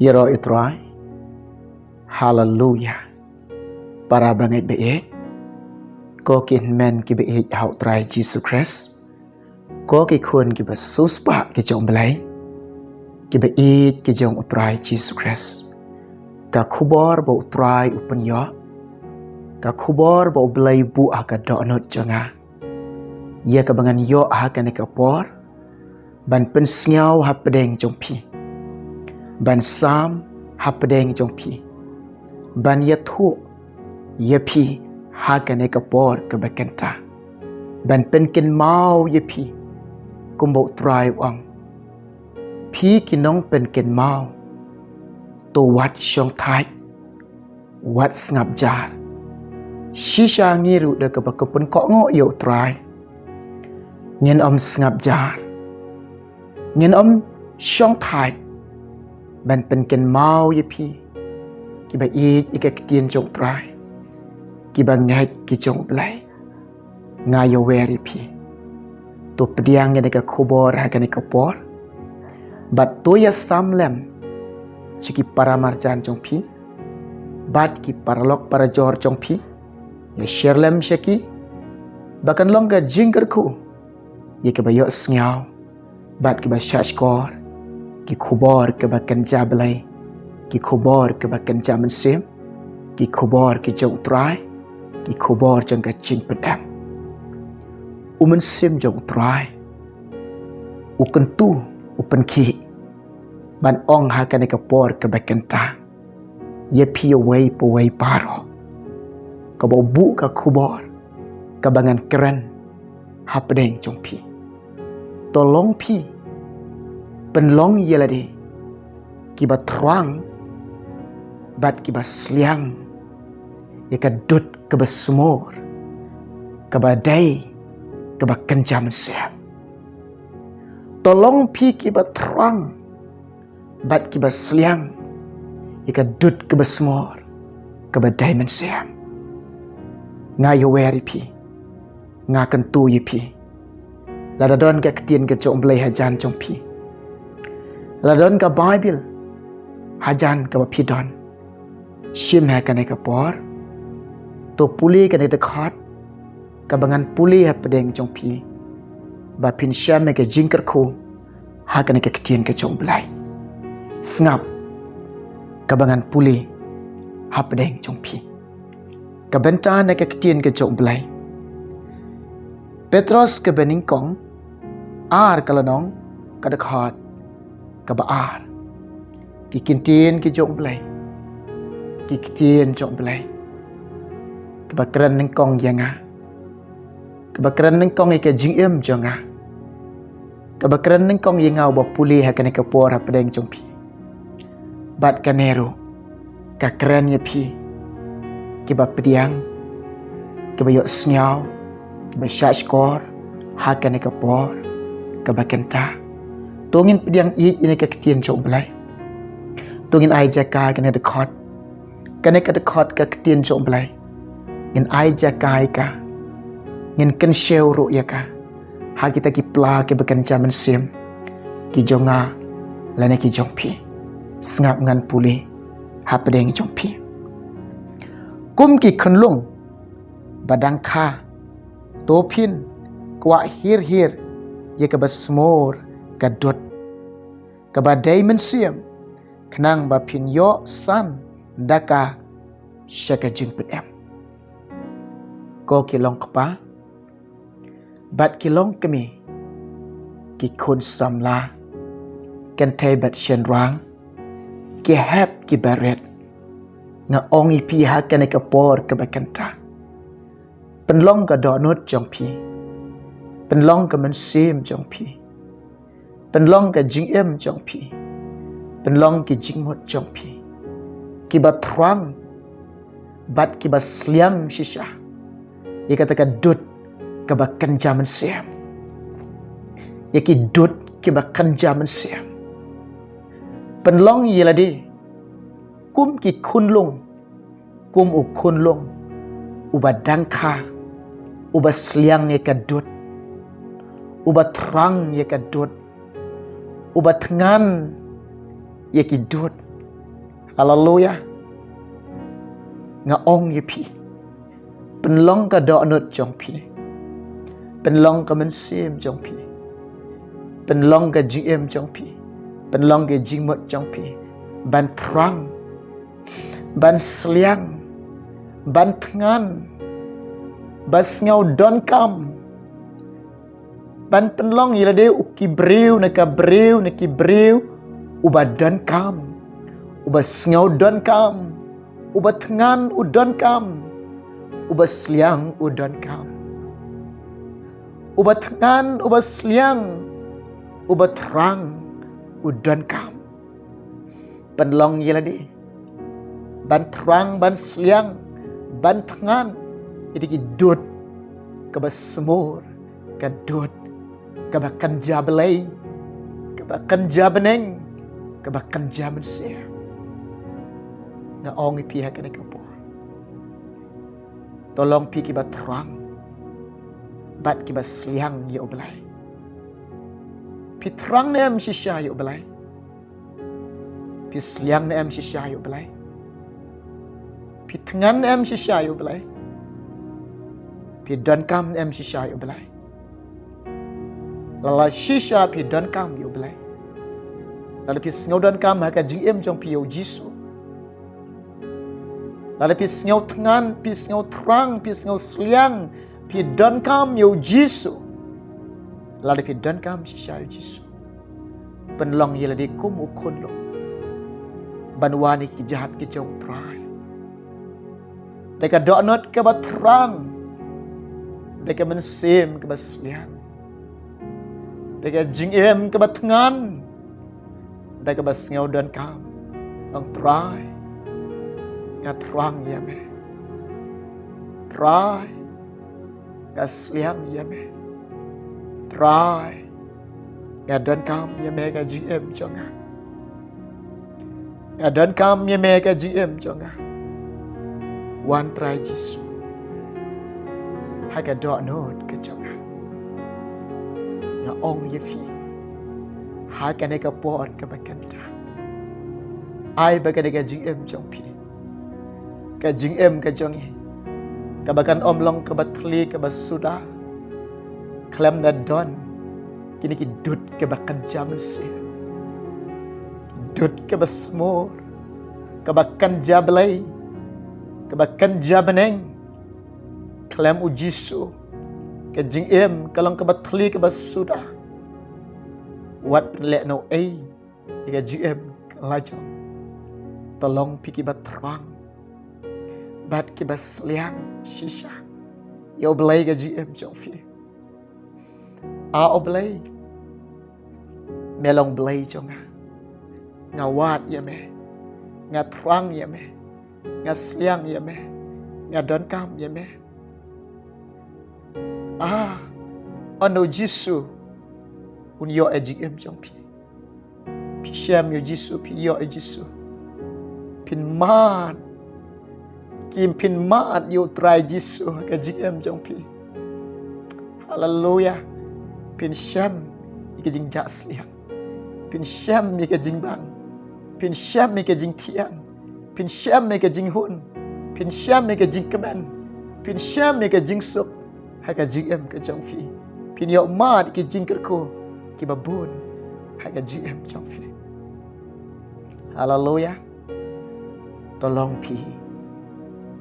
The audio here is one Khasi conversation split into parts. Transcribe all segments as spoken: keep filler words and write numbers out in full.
Ïaroh ïa u Trai. Haleluya. Para bangeit ba ïeit, ko ki hynmen kiba ïeit ha u Trai Jisu Khrist, ko ki khun kiba siewspah ki jong u Blei, kiba ïeit ki jong u Trai Jisu Khrist. Ka khubor ba u Trai u pynïoh, ka khubor ba u Blei u buh ha ka dohnud jong nga, ïa kaba ngan ïoh ha kane ka por ban pynsngew hapdeng jong phi, ban sam hapdeng jong phi, ban ïathuh ïa phi ha kane ka por kaba kynta, ban pynkynmaw ïa phi kumba u Trai u ong: Phi ki nongpynkynmaw, to wat shongthait, wat sngap jar. Shisha ngi ruh da kaba ka pynkohnguh ïa u Trai, ngin ym sngap jar, ngin ym shongthait ban pynkynmaw ïa phi kiba ïeit ïa ka ktien jong u Trai, kiba ngeit ki jong u Blei. Nga ïawer ïa phi. To pdiang ïa kane ka khubor ha kane ka por, bad to ïasam lem sha ki para marjan jong phi bad ki paralok parajor jong phi. Ïa share lem sha ki ba kan long ka jingkyrkhu ïa kiba ïohsngew bad kiba shahshkor ki khubor kiba kynja Blei, ki khubor kiba kynja mynsiem, ki khubor ki jong u Trai, ki khubor jong ka jingpyndem. U Mynsiem jong u Trai u kyntu, u pynkhih ban ong ha kane ka por kaba kynta ïa phi uwei pa uwei baroh, kaba u buh ka khubor kaba ngan kren hapdeng jong phi. To long phi, pynlong ïa lade kiba thrang bad kiba sliang ïa ka dud kaba smur, kaba dei kaba kynja mynsiem. To long phi kiba thrang bad kiba sliang ïa ka dud kaba smur, kaba dei mynsiem. Nga ïawer ïa phi, nga kyntu ïa phi. Lada don ka ktien ka jong u Blei hajan jong phi, lada don ka Baibl hajan kaba phi don, shim ha kane ka por. To pule kane ka dkhot kaba ngan pule hapdeng jong phi, ba phin shem ïa ka jingkyrkhu ha kane ka ktien ka jong u Blei. Sngap kaba ngan pule hapdeng jong phi. Ka bynta na ka ktien ka jong u Blei. Petros kaba nyngkong, ar ka lynnong, ka dkhot kaba ar. Ki ktien ki jong u Blei, ki ktien jong u Blei, kaba kren nyngkong ïa nga, kaba kren nyngkong ïa ka jingim jong nga, kaba kren nyngkong ïa nga uba pule ha kane ka por hapdeng jong phi. Bad kane ruh ka kren ïa phi kiba pdiang, kiba ïohsngew, kiba shahshkor ha kane ka por kaba kynta. To ngin pdiang ïa kane ka ktien jong u Blei. To ngin ai jaka kane ka dkhot, kane ka dkhot ka ktien jong u Blei. Ngin ai jaka ïa ka, ngin kynshew ruh ïa ka ha kita ki pla kiba kynja mynsiem, ki jong nga lane ki jong phi. Sngap ngan pule hapdeng jong phi. Kum ki khunlung ba dang kha, to phin kwah hir hir ïa kaba smur ka dud, kaba dei mynsiem, khnang ba phin ïoh san da ka sha ka jingpyndem. Ko ki long kpa bad ki long kmie, ki khun samla, kynthei bad shynrang, ki hep ki barit, nga ong ïa phi ha kane ka por kaba kynta, pynlong ka dohnud jong phi, pynlong ka mynsiem jong phi, pynlong ka jingim jong phi, pynlong ki jingmut jong phi, kiba thrang bad kiba sliang shisha ïa kata ka dud kaba kynja mynsiem, ïa ki dud kiba kynja mynsiem. Pynlong ïa lade kum ki khunlung, kum u khunlung uba dang kha, uba sliang ïa ka dud, uba thrang ïa ka dud, uba thngan ïa ki dud, Haleluya. Nga ong ïa phi, pynlong ka dohnud jong phi, pynlong ka mynsiem jong phi, pynlong ka jingim jong phi, pynlong ka jingmut jong phi ban thrang, ban sliang, ban thngan, ban sngew donkam, ban pynlong ïa lade u ki briew na ka briew na ki briew uba donkam, uba sngew donkam, uba thngan u donkam, uba sliang u donkam, uba thngan, uba sliang, uba thrang u donkam. Pynlong ïa lade ban thrang, ban sliang, ban thngan ïa ki dud kaba smur, ka dud kaba kynja blei, kaba kynja bneng, kaba kynja mynsiem. Nga ong ïa phi ha kane ka por, to long phi kiba thrang bad kiba sliang ïa U Blei. Phi thrang ne em shisha ïa U Blei? Phi sliang ne em shisha ïa U Blei? Phi thngan ne em shisha ïa U Blei? Phi donkam ne em shisha ïa U Blei? Lada shisha phi donkam ïa U Blei, lada phi sngew donkam ha ka jingim jong phi ïa U Jisu, lada phi sngew thngan, phi sngew thrang, phi sngew sliang, phi donkam ïa U Jisu, lada phi donkam shisha ïa U Jisu, pynlong ïa lade kum u khunlung ban wan ha ki jingïaid ki jong U Trai da ka dohnud kaba thrang, da ka mynsiem kaba sliang, da ka jingim kaba thngan, da kaba sngew donkam. Ong, Trai, nga thrang ïa me. Trai, nga sliang ïa me. Trai, nga donkam ïa me ha ka jingim jong nga. Nga donkam ïa me ha ka jingim jong nga. Wan Trai Jisu ha ka dohnud ka jong nga. Nga ong ïa phi ha kane ka por kaba kynta, ai ba kane ka jingim jong phi, ka jingim ka jong ngi, kaba kan ym long kaba thylli kaba suda khlem da don kine ki dud kaba kynja mynsiem, ki dud kaba smur, kaba kynja blei, kaba kynja bneng khlem U Jisu. Ka jingim ka long kaba thylli kaba suda. Wat pynlehnohei ïa ka jingim ka la jong. To long phi kiba thrang bad kiba sliang shisha ïa U Blei ha ka jingim jong phi. A U Blei, me long Blei jong nga. Nga wad ïa me. Nga thrang ïa me. Nga sliang ïa me. Nga donkam ïa me. A, un U Jisu un ïoh ïa ka jingim jong phi. Phi shem ïa U Jisu, phi ïoh ïa U Jisu, phin mad, ki phin mad ïa U Trai Jisu ha ka jingim jong phi. Haleluya. Phin shem ïa ka jingjahsliang. Phin shem ïa ka jingbang. Phin shem ïa ka jingthiang. Phin shem ïa ka jinghun. Phin shem ïa ka jingkmen. Phin shem ïa ka jingsuk ha ka jingim ka jong phi. Phin ïoh mad ïa ki jingkyrkhu kiba bun ha ka jingim jong phi. Haleluya. To long phi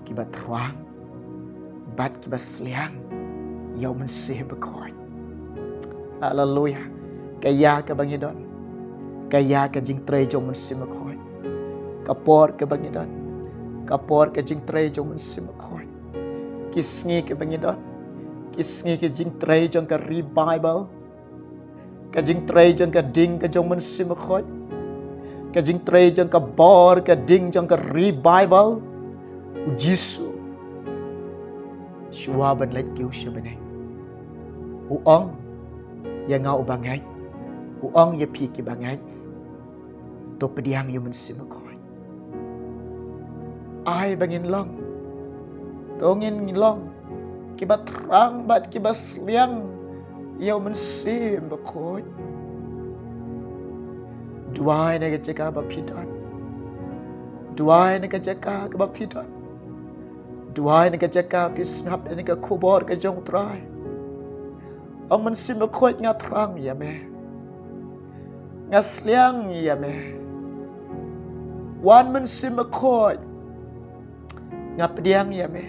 kiba thrang bad kiba sliang ïa U Mynsiem Bakhuid. Haleluya. Ka ïa kaba ngi don, ka ïa ka jingtrei jong U Mynsiem Bakhuid. Ka por kaba ngi don, ka por ka jingtrei jong U Mynsiem Bakhuid. Ki sngi kaba ngi don, ki sngi ki jingtrei jong ka revival. Ka jingtrei jong ka ding ka jong U Mynsiem Bakhuid. Ka jingtrei jong ka bor ka ding jong ka revival. U Jisu, shuwa ban leit kiew sha bneng, u ong ïa nga uba ngeit, u ong ïa phi kiba ngeit, to pdiang ïa U Mynsiem Bakhuid. Ai ba ngin long, to ngin long kiba thrang bad kiba sliang ïa U Mynsiem Bakhuid. Duwai na ka jaka ba phi don. Duwai na ka jaka kaba phi don. Duwai na ka jaka phi sngap ïa ka khubor ka jong u Trai. Ong Mynsiem Bakhuid, nga thrang ïa me. Nga sliang ïa me. Wan Mynsiem Bakhuid. Nga pdiang ïa me.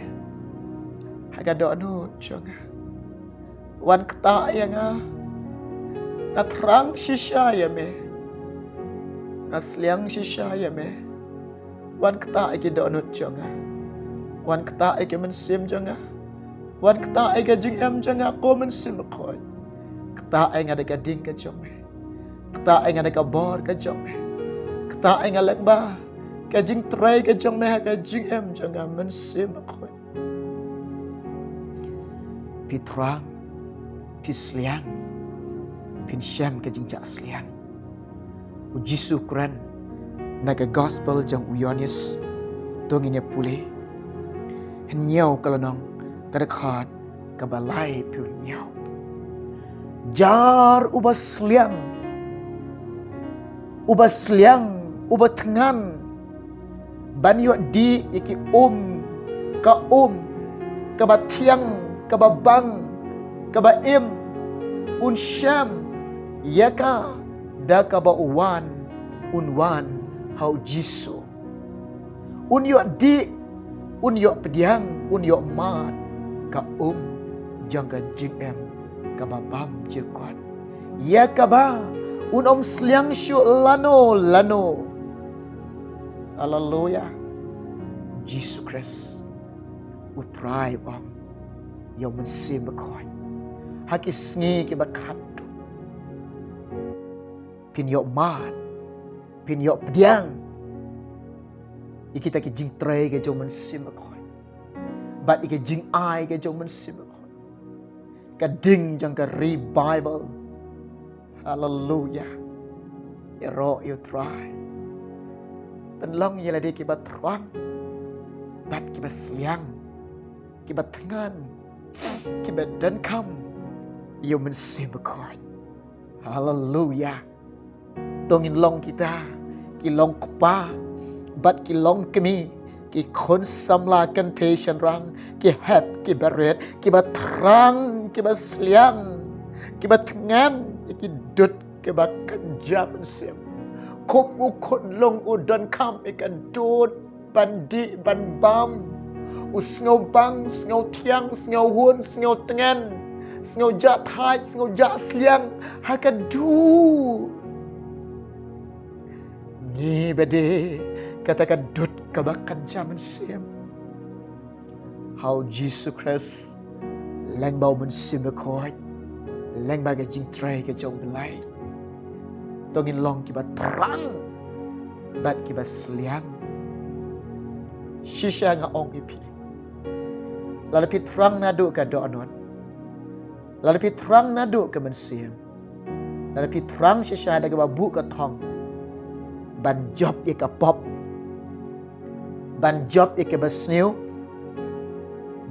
Ha ka dohnud jong nga. Wan ktah ïa nga. Nga thrang shisha ïa me. Nga sliang shisha ïa me. Wan ktah ïa ki dohnud jong nga. Wan ktah ïa ki mynsiem jong nga. Wan ktah ïa ka jingim jong nga, ko Mynsiem Bakhuid. Ktah ïa nga da ka ding ka jong me. Ktah ïa nga da ka bor ka jong me. Ktah ïa nga lyngba ka jingtrei ka jong me ha ka jingim jong nga, Mynsiem Bakhuid. Phi thrang, phi sliang, phin shem ka jingjah sliang. U Jisu u kren na ka gospel jong u Ïoannis, to ngin ïa pule. Hynñiew ka lynnong, ka dkhot kaba lai phew hynñiew. Jar uba sliang, uba sliang, uba thngan ban ïoh dih ïa ki um, ka um kaba thiang, kaba bang, kaba im, un shem ïa ka da kaba u wan, un wan ha u Jisu. Un ïoh dih, un ïoh pdiang, un ïoh mad ka um jong ka jingim kaba bymjukut, ïa kaba un ym sliang shuh lano lano. Haleluia. Jisu Khrist u Trai u ong ïa u Mynsiem Bakhuid, ha ki sngi kiba khatduh phin ïoh mad, phin ïoh pdiang ïa kita ki jingtrei ka jong u Mynsiem Bakhuid bad ïa ki jingai ka jong u Mynsiem Bakhuid. Ka ding jong ka revival. Haleluia. Ïaroh ïa u Trai. Pynlong ïa lade kiba thrang bad kiba sliang, kiba thngan, kiba donkam ïa u Mynsiem Bakhuid. Haleluia. To ngin long kita ki longkpa bad ki longkmie, ki khun samla kynthei shynrang, ki hep ki barit, kiba thrang, kiba sliang, kiba thngan ïa ki dud kiba kynja mynsiem. Kum u khunlung u donkam ïa ka dud ban dih ban bam, u sngewbang, sngewthiang, sngewhun, sngewtngen, sngewjahthait, sngewjahsliang ha ka dud. Ngi ba dei kata ka dud kaba kynja mynsiem. Ha u Jisu Khrist, lyngba u Mynsiem Bakhuid, lyngba ka jingtrei ka jong u Blei, to ngin long kiba thrang bad kiba sliang. Shisha nga ong ïa phi, lada phi thrang naduh ka dohnud, lada phi thrang naduh ka mynsiem, lada phi thrang shisha da kaba buh ka thong ban jop ïa ka pop, ban jop ïa kaba sniew,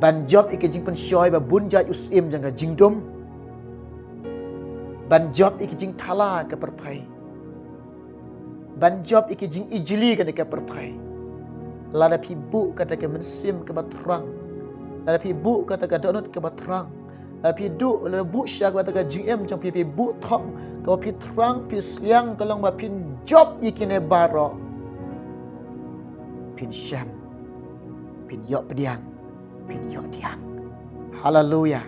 ban jop ïa ka jingpynshoi ba bun jait u syiem jong ka jingdum, ban jop ïa ka jingthala ka pyrthei, ban jop ïa ka jingijli kane ka pyrthei. Lada phi buh kata ka mynsiem kaba thrang, lada phi buh kata ka dohnud kaba thrang, lada phi duh, lada buh sha kata ka jingim jong phi, phi buh thong kaba phi thrang, phi sliang, ka long ba phin jop ïa kine baroh, phin shem, phin ïoh pdiang, phin ïoh pdiang. Haleluia.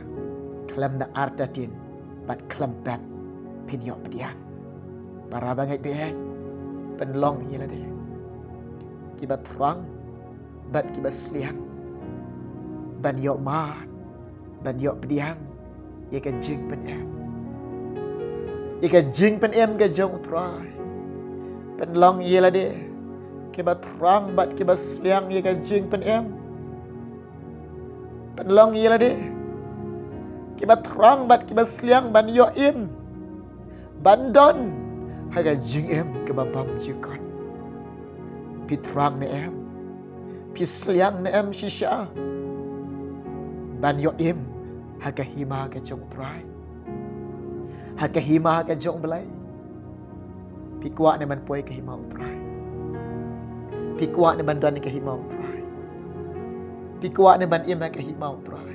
Khlem da artatien bad khlem pep, phin ïoh pdiang. Para bangeit baieit, pynlong ïa lade kiba thrang bad kiba sliang ban ïoh mad, ban ïoh pdiang ïa ka jingpynim, ïa ka jingpynim ka jong u Trai. Pynlong ïa lade kiba thrang bad kiba sliang ïa ka jingpynim. Pynlong ïa lade kiba thrang bad kiba sliang ban ïoh im, ban don ha ka jingim kaba bymjukut. Phi thrang ne em? Phi sliang ne em shisha ban ïoh im ha ka hima ka jong u Trai, ha ka hima ka jong u Blei? Phi kwah ne ban poi ha ka hima u Trai? Phi kwah ne ban don ha ka hima u Trai? Phi kwah ne ban im ha ka hima u Trai?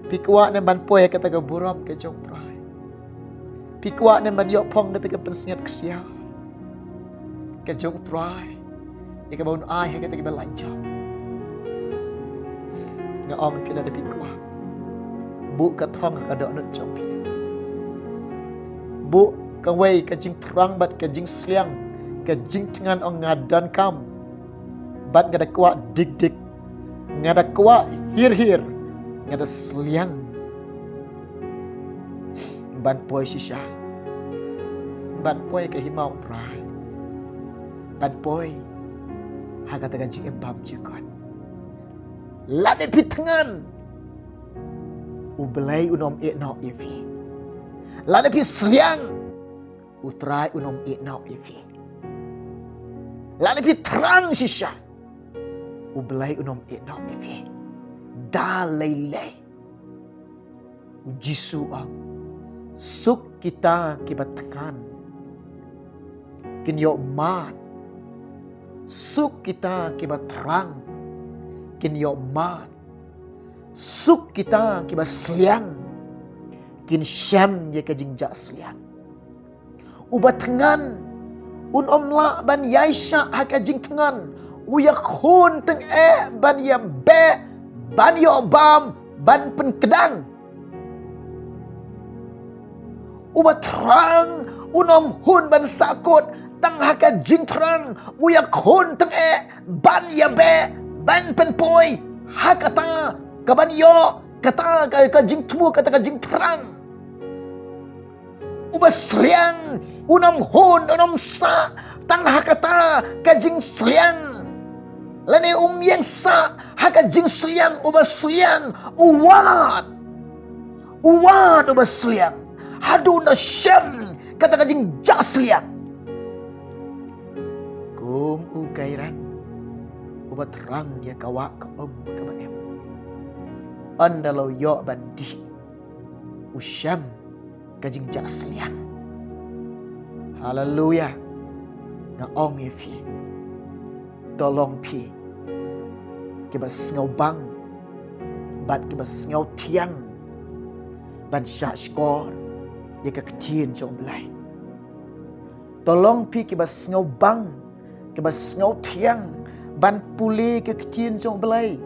Phi kwah ne ban poi ha kata ka burom ka jong u Trai? Phi kwah ne ban ïoh phong kata ka pynsngiat ksiar ka jong u Trai ïa kaba un ai ha kata kaba la jop? Nga ong ïa phi, lada phi kwah, buh ka thong ha ka dohnud jong phi. Buh kawei ka jingthrang bad ka jingsliang, ka jingthngan, ong, nga donkam bad nga da kwah dik dik, nga da kwah hir hir, nga da sliang ban poi shisha, ban poi ha ka hima u Trai, ban poi ha kata ka jingim bymjukut. Lada phi thngan, u Blei un ym ïeh noh ïa phi. Lada phi sliang, u Trai un ym ïeh noh ïa phi. Lada phi thrang shisha, u Blei un ym ïeh noh ïa phi. Da lei lei. U Jisu u ong, suk kita kiba thngan, kin ïoh mad. Suk kita kiba thrang, kin ïoh mad. Suk kita kiba sliang, kin shem ïa ka jingjahsliang. Uba thngan un ym lah ban ïaishah ha ka jingthngan, u ïakhun tyngeh ban ïabeh, ban ïoh bam, ban pynkdang. Uba thrang un ym hun ban sahkut, tang ha ka jingthrang u ïakhun tyngeh ban ïabeh, ban pynpoi ha kata kaban ïoh kata ka, ka jingthmu, kata ka jingthrang. Uba sliang un ym hun, un ym sah tang ha kata ka jingsliang, lane um ïeng sah ha ka jingsliang. Uba sliang u wad, u wad uba sliang haduh un da shem kata ka jingjahsliang. Kum u kairan uba thrang ïa ka wah ka um kaba im, ynda la u ïoh ban dih, u shem ka jingjahsliang. Haleluya. Nga ong ïa phi, to long phi kiba sngewbang bad kiba sngewthiang ban shahshkor ïa ka ktien jong u Blei. To long phi kiba sngewbang, kiba sngewthiang ban pule ka ktien jong u Blei.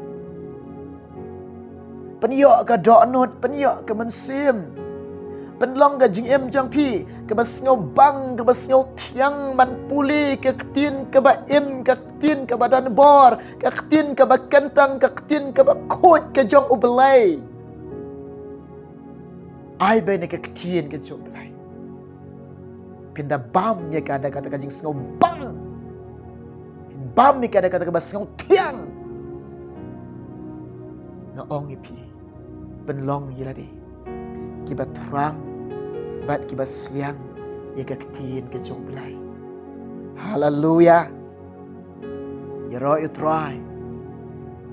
Pynïoh ka dohnud, pynïoh ka mynsiem. Pynlong ka jingim jong phi kaba sngewbang, kaba sngewthiang ban pule ka ktien kaba im, ka ktien kaba donbor, ka ktien kaba kyntang, ka ktien kaba khuid ka jong u Blei. Ai beit na ka ktien ka jong u Blei. Phin da bam ïa ka da kata ka jingsngewbang. Phin bam ïa ka da kata kaba sngewthiang. Nga ong ïa phi, pynlong ïa lade kiba thrang bad kiba sliang ïa ka ktien ka jong u Blei. Haleluya. Ïaroh ïa u Trai.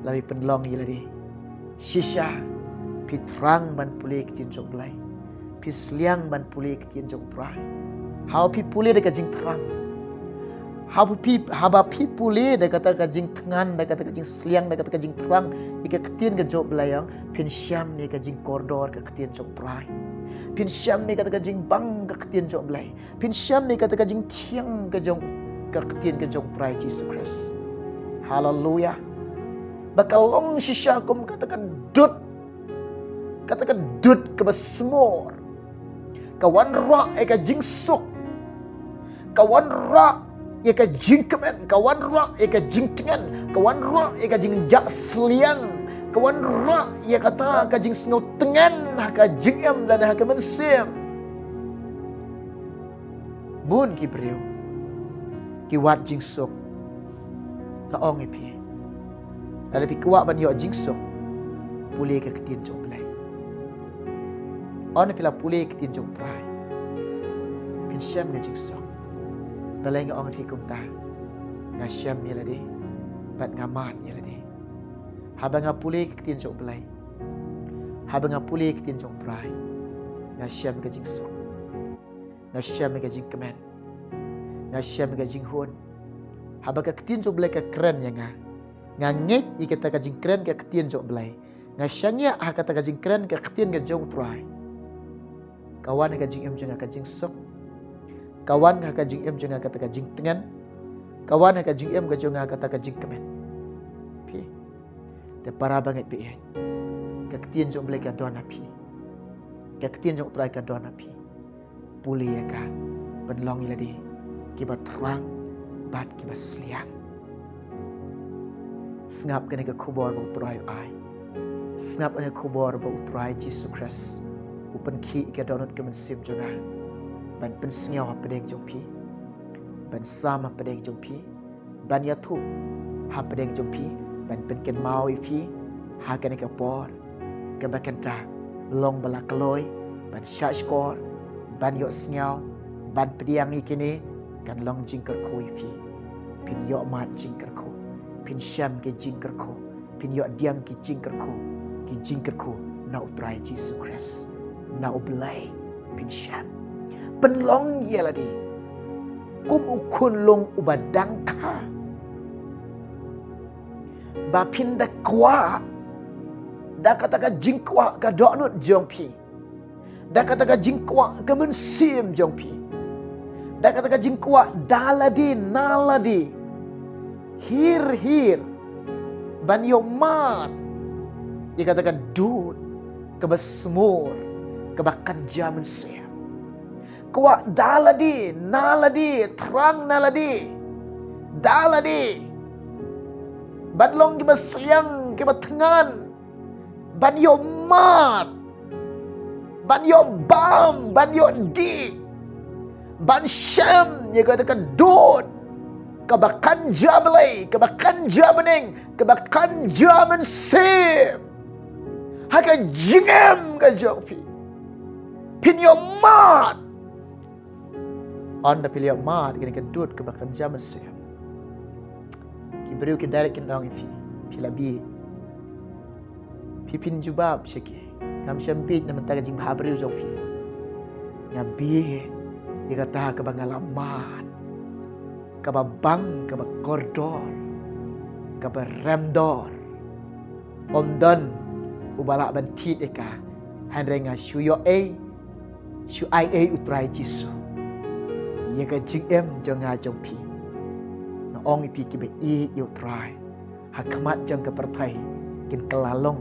Lada phi pynlong ïa lade shisha, phi thrang ban pule ka ktien jong u Blei, phi sliang ban pule ka ktien jong u Trai. Haba phi pule da ka jingthrang, haba phi, haba phi pule da kata ka jingthngan, da kata ka jingsliang, da kata ka jingthrang ïa ka ktien ka jong u Blei, ong, phin shem ïa ka jingkordor ka ktien jong u Trai. Phin shem ïa kata ka jingbang ka ktien jong u Blei. Phin shem ïa kata ka jingthiang ka jong ka ktien ka jong u Trai Jisu Khrist. Haleluya. Ba ka long shisha kum kata ka dud, kata ka dud kaba smor, ka wanrah ïa ka jingsuk, ka wanrah ïa ka jingkmen, ka wanrah ïa ka jingtngen, ka wanrah ïa ka jingjahsliang, ka wanrah ïa kata ka jingsngewtngen ha ka jingim lane ha ka mynsiem. Bun ki briew ki wad jingsuk. Nga ong ïa phi, lada phi kwah ban ïoh jingsuk, pule ka ktien jong u Blei. Ynda phi la pule ka ktien jong u Trai, phin shem ka jingsuk. Balei nga ong ïa phi kumta? Nga shem ïa lade bad nga mad ïa lade. Haba nga pule ka ktien jong u Blei, haba nga pule ka ktien jong u Trai, nga shem ka jingsuk, nga shem ka jingkmen, nga shem ka jinghun. Haba ka ktien jong U Blei ka kren ïa nga, nga ngeit ïa kata ka jingkren ka ktien jong U Blei. Nga shaniah ha kata ka jingkren ka ktien ka jong U Trai. Ka wan ha ka jingim jong nga ka jingsuk. Ka wan ha ka jingim jong nga kata ka jingtngen. Ka wan ha ka jingim ka jong nga kata ka jingkmen. Phi. Te para bangeit baieit, ka ktien jong U Blei ka don ha phi. Ka ktien jong U Trai ka don ha phi. Pule ïa ka, pynlong ïa lade kiba thrang bad kiba sliang. Sngap kane ka khubor ba U Trai u ai. Sngap kane ka khubor ba U Trai Jisu Khrist u pynkhih ïa ka dohnud ka mynsiem jong nga ban pynsngew hapdeng jong phi, ban sam hapdeng jong phi, ban ïathuh hapdeng jong phi, ban pynkynmaw ïa phi ha kane ka por kaba kynta. Long ba la kloi, ban shahshkor, ban ïohsngew, ban pdiang ïa kine, kan long jingkyrkhu ïa phi. Phin ïoh mad jingkyrkhu, phin shem ki jingkyrkhu, phin ïoh pdiang ki jingkyrkhu, ki jingkyrkhu na U Trai Jisu Khrist, na U Blei, phin shem. Pynlong ïa lade kum u khunlung uba dang kha, ba phin da kwah da kata ka jingkwah ka dohnud jong phi, da kata ka jingkwah ka mynsiem jong phi, da kata ka jingkwah da lade na lade, hir hir, ban ïoh mad ïa kata ka dud kaba smur, kaba kynja mynsiem. Kwah da lade na lade, thrang na lade, da lade, ban long kiba sliang, kiba thngan, ban ïoh mad, ban ïoh bam, ban ïoh dih, ban shem ïa kata ka dud kaba kynja Blei, kaba kynja bneng, kaba kynja mynsiem ha ka jingim ka jong phi. Phin ïoh mad. Ynda phi la ïoh mad ïa kane ka dud kaba kynja mynsiem, ki briew ki direct kin ong ïa phi, phi la bieit. Phi phin jubab sha ki, ngam shym bieit na bynta ka jingbhabriew jong phi. Nga bieit ïa kata kaba nga la mad, kaba bang, kaba kordor, kaba remdor. Ym don uba lah ban thied ïa ka. Hynrei nga shu ïoh ei, shu ai ei U Trai Jisu ïa ka jingim jong nga jong phi. Nga ong ïa phi, kiba ïeit ïa U Trai ha khmat jong ka pyrthei kin kylla long,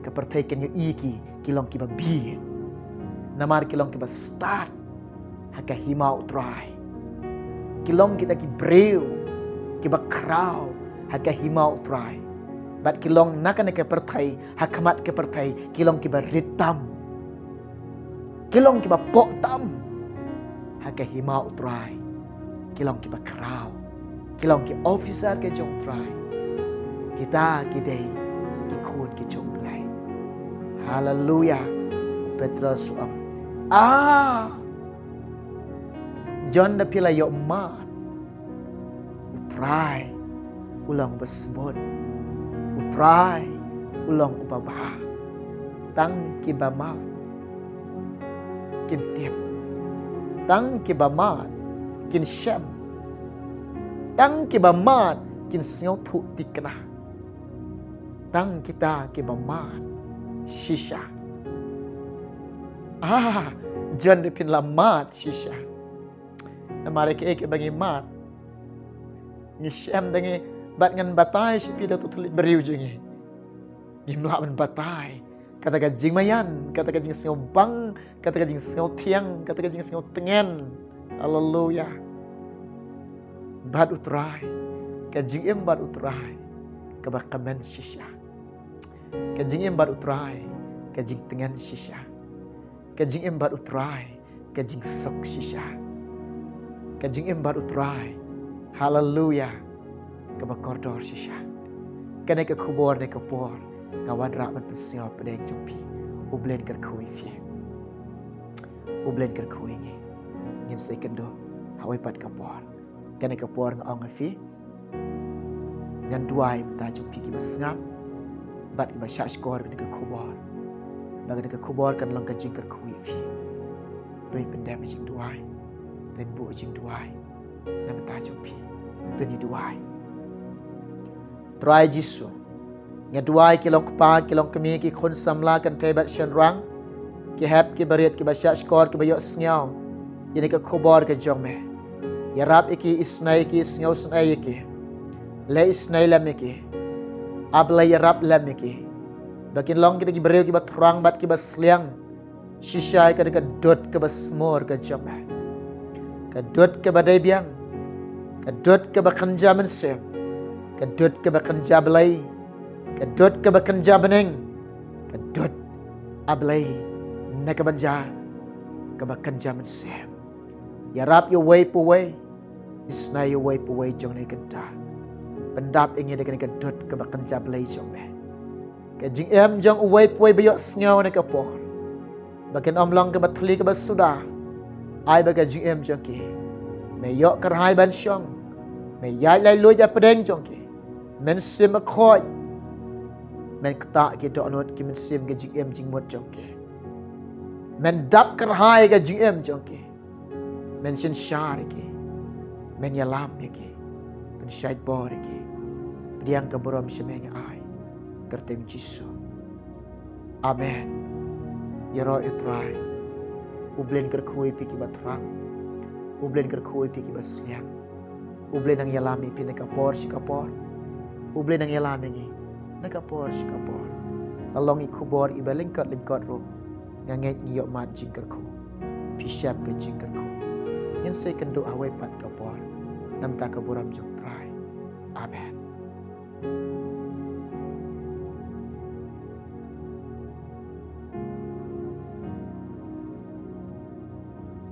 ka pyrthei kin ïohi ki, ki long kiba bieit. Namar ki long kiba stad ha ka hima U Trai. Ki long kita ki briew kiba khraw ha ka hima U Trai. Bad ki long na kane ka pyrthei, ha khmat ka pyrthei, ki long kiba rit tam, ki long kiba poh tam. Ha ka hima U Trai ki long kiba khraw, ki long ki officer ki jong U Trai. Kita ki dei ki khun ki jong U Blei. Haleluya. Petros u ong, ah, jon da phi la ïoh mad, U Trai u long uba sbun, U Trai u long uba bha. Tang kiba mad kin tip, tang kiba mad kin shem, tang kiba mad kin sngewthuh thikna, tang kita kiba mad shisha. Ah, jon da phin la mad shisha. Namar ïa kaei kaba ngi mad, ngi shem da ngi, bad ngan batai sha phi da uto u thylliej briew jong ngi. Ngim lah ban batai kata ka jingmaïan, kata ka jingsngewbang, kata ka jingsngewthiang, kata ka jingsngewtngen. Haleluya. Bad U Trai, ka jingim bad U Trai kaba kmen shisha. Ka jingim bad U Trai ka jingtngen shisha. Ka jingim bad U Trai ka jingsuk shisha. Ka jingim bad U Trai, haleluya, kaba kordor shisha. Kane ka khubor ne ka por nga wanrah ban pynsngew hapdeng jong phi. U Blei un kyrkhu ïa phi. U Blei un kyrkhu ïa ngi. Ngin sa ïakynduh ha kawei pat ka por. Kane ka por nga ong ïa phi, ngan duwai mynta jong phi kiba sngap bad kiba shahshkor ïa kane ka khubor, ba kane ka khubor kan long ka jingkyrkhu ïa phi. To ngin pyndem ïa ka jingduwai. To ngin buh ïa ka jingduwai na bynta jong phi. To ngin duwai. Trai Jisu, nga duwai ki long kpa, ki long kmie, ki khun samla, kynthei bad shynrang, ki hep, ki barit, kiba shahshkor, kiba ïohsngew ïa kane ka khubor ka jong me. Ïarap ïa ki, isynei ïa ki, sngewsynei ïa ki. Leh isynei lem ïa ki. A Blei, ïarap lem ïa ki, ba kin long ki da ki briew kiba thrang bad kiba sliang shisha ïa ka dud kaba sumar ka jong me. Ka dud kaba dei biang, ka dud kaba kynja mynsiem, ka dud kaba kynja Blei, ka dud kaba kynja bneng, ka dud, A Blei, na ka bynta kaba kynja mynsiem. Ïarap ïa uwei pa uwei, isynei ïa uwei pa uwei jong kane ka kynta. Pyndap ïa ngi da kane ka dud kaba kynja Blei jong me. Ka jingim jong uwei pa uwei ba ïohsngew ha kane ka por, ba kan ym long kaba thylli kaba suda. Ai ba ka jingim jong ki, me ïoh kyrhai ban shong, me ïaid laitluid hapdeng jong ki. Mynsiem Bakhuid, men ktah ki dohnud ki mynsiem, ka jingim jingmut jong ki. Men dap kyrhai ka jingim jong ki. Men synshar ïa ki. Men ïalam ïa ki. Men shait bor ïa ki. Pdiang ka burom sha me nga ai, ha ka kyrteng Jisu. Amen. Ïaroh ïa U Trai. U Blei un kyrkhu ïa phi kiba thrang. U Blei un kyrkhu ïa phi kiba sliang. U Blei un nang ïalam ïa phi na ka por sha ka por. U Blei un nang ïalam ïa ngi na ka por sha ka por. La long i khubor iba lyngkot lyngkot ruh, nga ngeit ngi ïoh mad jingkyrkhu. Phi shep ka jingkyrkhu. Ngin sa ïakynduh ha kawei pat ka por. Namar ka burom jong U Trai. Amen.